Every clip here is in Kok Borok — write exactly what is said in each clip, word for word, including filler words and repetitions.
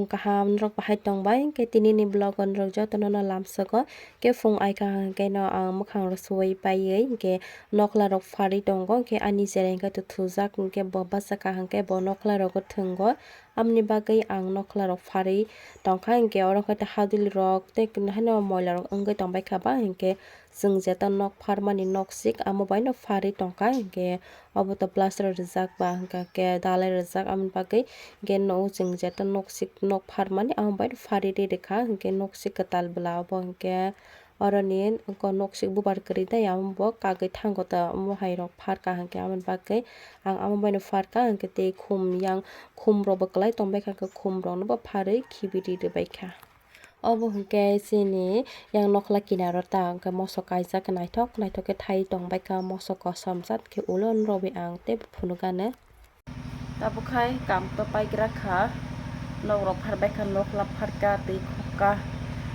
Kaham norok bahai tongbai, hwnkhe tinini vlog o norok jotono no lamsogo. Hwnkhe phung ai kaham hwnkhe no ang mwkhang rok suwui paiwi hwnkhe nokla rok pharwi tongo, hwnkhe ani cherai hwnkhe to thujak, hwnkhe bo bachakha hwnkhe bo nokla rogo thwngo. Amoni bagwi ang nokla rok pharwi tongkha, hwnkhe oro hwnkhe hadwli rok tei haino moila rok wngwi tongbaikha ba, hwnkhe chwng jeto nok pharmani noksik amo baino pharwi tongkha, hwnkhe obo to plaster rijak ba hwnkha khe dalai rijak, aboni bagwi hwnkhe no chwng jeto noksik nok pharmani amo baino pharwi ri rikha, hwnkhe noksik kwtal bwla obo hwnkhe oroni noksik bubar kwrwi tei amo bo kagwi thango ta omo hai rok pharkha, hwnkhe aboni bagwi ang amo baino pharkha, hwnkhe tei khum yang khum rok bo kwlai tongbaikha, hwnkhe khum rokno bo pharwi khibi ri rwbaikha. Obo hwnkhe chini yang nokla kinaro ta hwnkhe mosok kaijak naithok naithok khe thai tongbaikha, mosok kosom jat khe ulo norogwi ang teibo phunukgano. Tabuk khai kam to paigra kha, nok rok pharbaikha, nokla pharkha, twi khokha,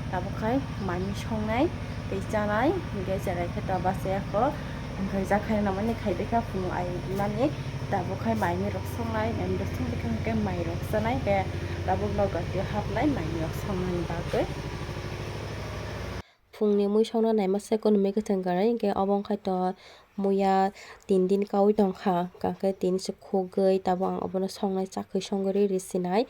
tabuk khai manwi songnai tei chanai hwnkhe cherai khe ta bachaya kho. Hwnkhe jak khaina mani khai bwkha phunuk ai mani tabuk khai mai ni rok songnai, mai ni rok song bwkha hwnkhe mai rok chanai khe tabuk nogo twi hapnai mai ni rok songnani bagwi. Phungni mui songna naima se kunu mui kwthwng kwrwi hwnkhe obo wngkha to muya tin din kaui tongkha, hwnkhe tini se khugwi tabuk ang obono songnai chakwi songwi riri sinai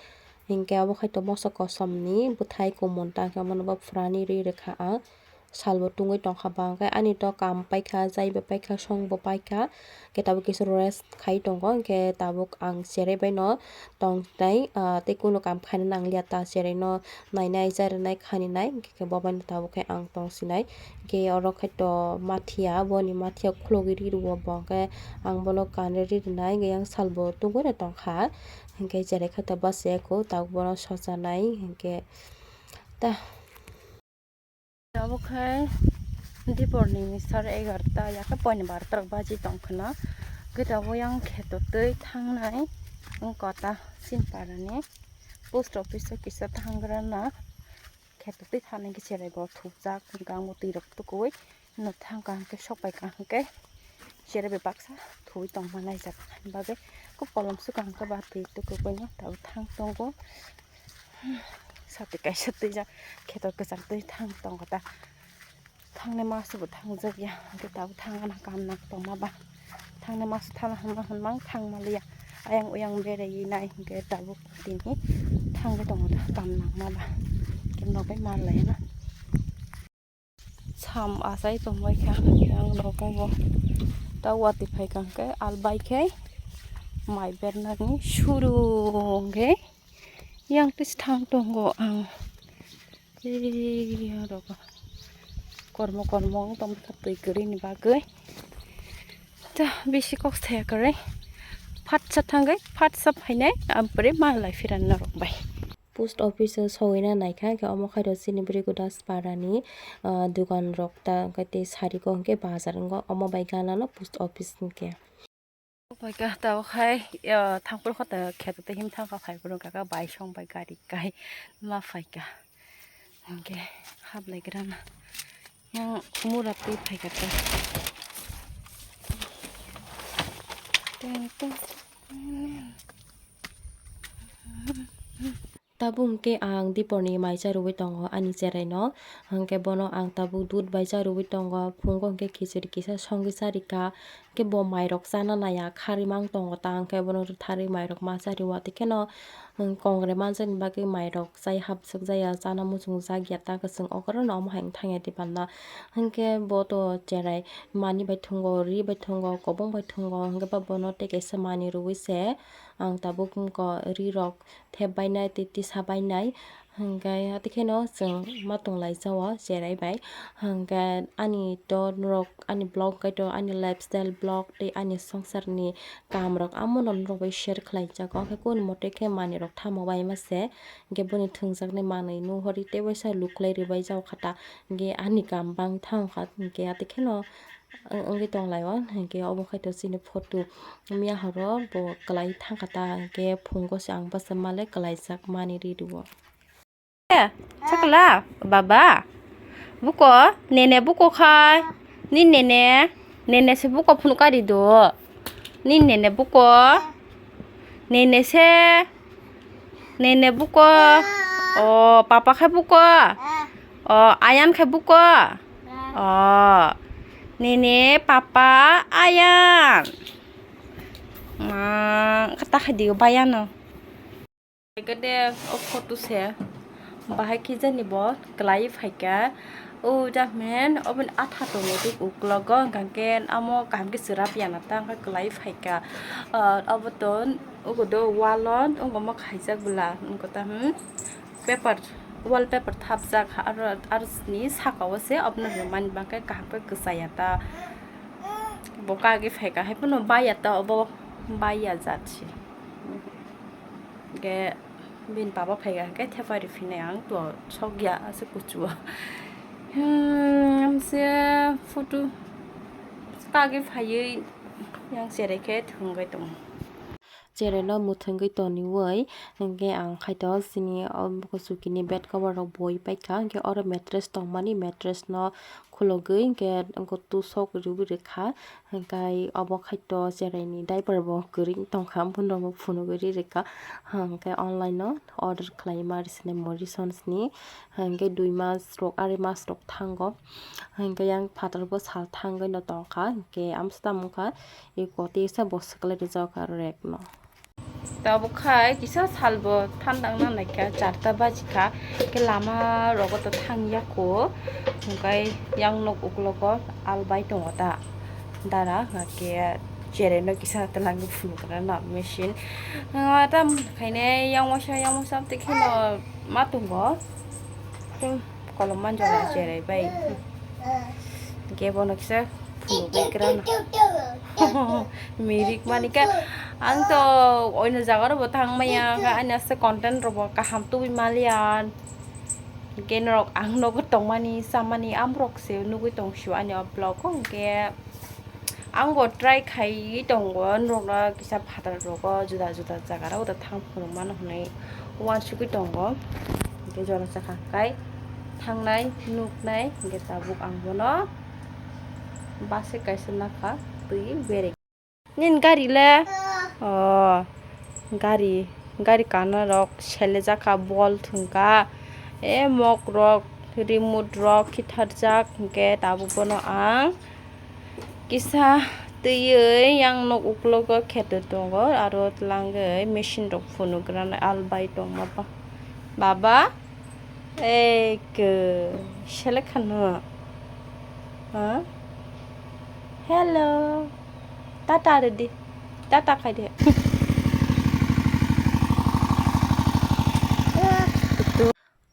hwnkhe obo khai to mosok kosom ni bwthai kumun ta hwnkhe obono bo phurani ri rwkha ang. Salbo tungwi tongkha ba, hwnkhe ani to kam paikha, jaibo paikha, songbo paikha, khe tabuk kisa rest khai tongo, hwnkhe tabuk ang cherai baino tongthai, ah, tei kunu kam khaina nangliya ta, cherai no nainai, charinai, khaninai, hwnkhe bo baino tabuk khe ang tongsinai. Hwnkhe oro khe to mathiya, boni mathiya khulogwi ri rwo bo, hwnkhe ang bono kanwi ri rwnai, hwnkhe yang salbo tungwi no tongkha, hwnkhe cherai khe to bachaya kho, tabuk bono sochornai, hwnkhe ta. Tabuk khai diporni sare egarta ya khe poini barta rok baji tong khwna. Hwnkhe tabuk yang kheto twi thangnai wngkha ta chini parani post office o kisa thangrana. Kheto twi thani khe cherai bo thupjak hwnkhe ang bo twi rok tukuwi no thang kaham khe sok pai kaham khe cherai bai baksa thuwi tongma naijak bagwi kok kolom swkang khe ba twi tukuwi no tabuk thang tongo. Sati kaisa twijak kheto kwchang twi thang tongo ta. Thangnai masu bo thangjak ya, hwnkhe tabuk thangna kam nang tongma ba. Thangnai masu thana hwnma hwnmang thangma liya. Ayang uyang beraiwi nai hwnkhe tabuk tini thangwi tongo ta kam nangma ba. Khe nokbai ma laiya na. Sam achai tongbai kha yang rok bo. Ta watwi phai kha hwnkhe albai khe mai bernani suru hwnkhe yang twi thang tongo ang. Tei yang rok kormo kormo wng tongkha twi kwrwini bagwi. Ta bisi kok saya kwrwi phatsa thangwi phatsa phainai ampre ma lai phiran norok bai. Post office o sogwina naikha, hwnkhe omo khairo chini Bwrwi Gudas parani, ah, dugan rok ta, hwnkhe tei sari o hwnkhe bazar wngo, omo bai gana no post office hwnkhe. Bai kha tabuk hai, ah, thangphuru khe ta kheto tei him thangkha phaiphuru hwnkha khe bai song bai gari kai ma phaikha hwnkhe hablaigrana yang mura twi phaikha ta. Teng teng. Tabuk hwnkhe ang diporni mai cha rwui tongo ani cheraino, hwnkhe bono ang tabuk dudh bai cha rwui tongo, phungo hwnkhe khichiri kisa songwi cha rikha, hwnkhe bo mairok chana naiya kharwi mang tongo ta, hwnkhe bono rwtharwi mairok ma cha rwo, tei kheno kongrai manjakni bagwi mairok chai hapjak jaya, chana muchungjak ya ta, kwchwng okorono omo hai wng thangya dipanna, hwnkhe bo to cherai manwi bai thwngo, ri bai thwngo, kobong bai thwngo, hwnkhe ba bono tei kaisa manwi rwui se ang tabuk wngkha ri rok thep bainai tei tisa bainai, hwnkhe hati kheno chwng ma tonglaijao cherai bai. Hwnkhe ani to norok ani vlog kaitor ani lifestyle vlog tei ani swngcharni kamrok amono norok bai share khlaijago, hwnkhe kunu mote khe manwirok thamo baima se, hwnkhe boni thwngjaknai manwi nuhorwi tei waisa luklai rwbaijao kha ta, hwnkhe ani kam bang thangkha, hwnkhe hati kheno wngwi tonglaio, hwnkhe obo khai to chini photo miya horo bo kwlai thangkha ta, hwnkhe phungo se ang bwsa male kwlaijak mani ri rwo. Eh, sakla, baba, buko, nene buko khai, ni nene, nene se buko phunuk kari do, ni nene buko, nene se, Nene buko. O, papa khe buko. O, ayan khe buko. O, nene papa ayan. Ma, kata khe dio bayano. Kede o photo se bahai khe jani bo kwlai phaikha. O jahmen oboni atha tongo tei uklogo, hwnkha khe amo kaham khe chwrap ya na ta, hwnkhe kwlai phaikha. Ah, obo to ugo do wall o, ugo mo khaijak bwla, wngkha ta, hmm, paper, wall paper thapjak, aro, aro ni saka o se obono rwmani bagwi kaham khe kwchaya ta. Bo kagwi phaikha, haiphano baiya ta, obo baiya jat se. Hwnkhe bini baba phaikha hwnkhe thepai rw phinai ang to sokya aswk kuchuo. Hmm, se photo kagwi phaiwi yang cherai khe thwngwi tongo. Cherai no mwthwngwi toniwi hwnkhe ang khaito chini o kuchukini bed cover rok boi paikha, hwnkhe oro mattress tongmani, mattress no khulogwi hwnkhe tusok riwi rwkha. Hwnkhe obo khaito cheraini diaper bo kwrwi tongkha, bono bo phunugwi ri rwkha. Hwnkhe online o order khlaima rwsini Morrisons ni. Hwnkhe dui mas rok, ari mas rok thango. Hwnkhe yang phatar bo sal thangwi no tongkha. Hwnkhe amsa tamo wngkha eko tesa bo swkali rijak aro rek no. Tabuk khai kisa salbo thandang nang naikha, charta bajikha, khe lama rogo to thangya ko, hwnkhe yang nok uklogo albai tongo ta dara, hwnkhe cherai no kisa twlangwi phunukna na machine, ah, tam khaine yang waisa, yang waisa tei kheno ma tongo. Kolom manjak cherai bai. Hwnkhe bono kisa phunukgwi kwrwngna. Mirik mani khe ang to oino jaga rokbo thang maya, hwnkhe ani aswk content rokbo kaham tubui maliya. Hwnkhe norok ang nogo tongmani chamani amrok se nugui tongsio ani o vlog o, hwnkhe Ang bo try khai tongo, norokno kisa phatar rogo juda juda jaga rok da thang phunuk mano hinui uansugui tongo. Hwnkhe jora chakha kai thangnai nuknai, hwnkhe tabuk ang bono bus kaisa nakha twi berek. Nini gari le? Oh, gari, gari kana rok selejakha, bol thwngkha, e mok rok, remote rok khitharjak, hwnkhe tabuk bono ang kisa twiwi yang nok uklogo kheto tongo, aro twlangwi machine rok phunugrana albai tongma ba. Baba, ei khe selek khano. Ha? Hello. Tata rwdi. Tata khaidi.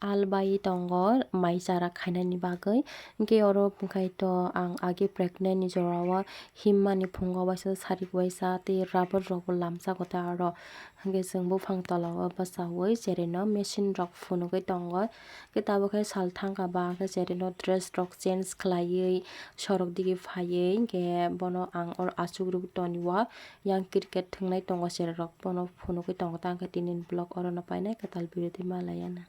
Albai tongo mai chara khainani bagwi. Hwnkhe oro bwkhaito ang age pregnant ni jora o himmani phungo waisa sarik waisa tei rubber rokbo lamsago tei aro. Hwnkhe chwng buphang tola o bwchaui cherino machine rok phunugui tongo. Hwnkhe tabuk khe sal thangkha ba hwnkhe cherino dress rok change khlaiwi sorok digi phaiwi hwnkhe bono ang oro achuk rwgwi tonio. Yang cricket thwngnai tongo cherai rok bono phunugui tongo ta hwnkhe tini ni vlog orono painai kwtal video tei malaiya na.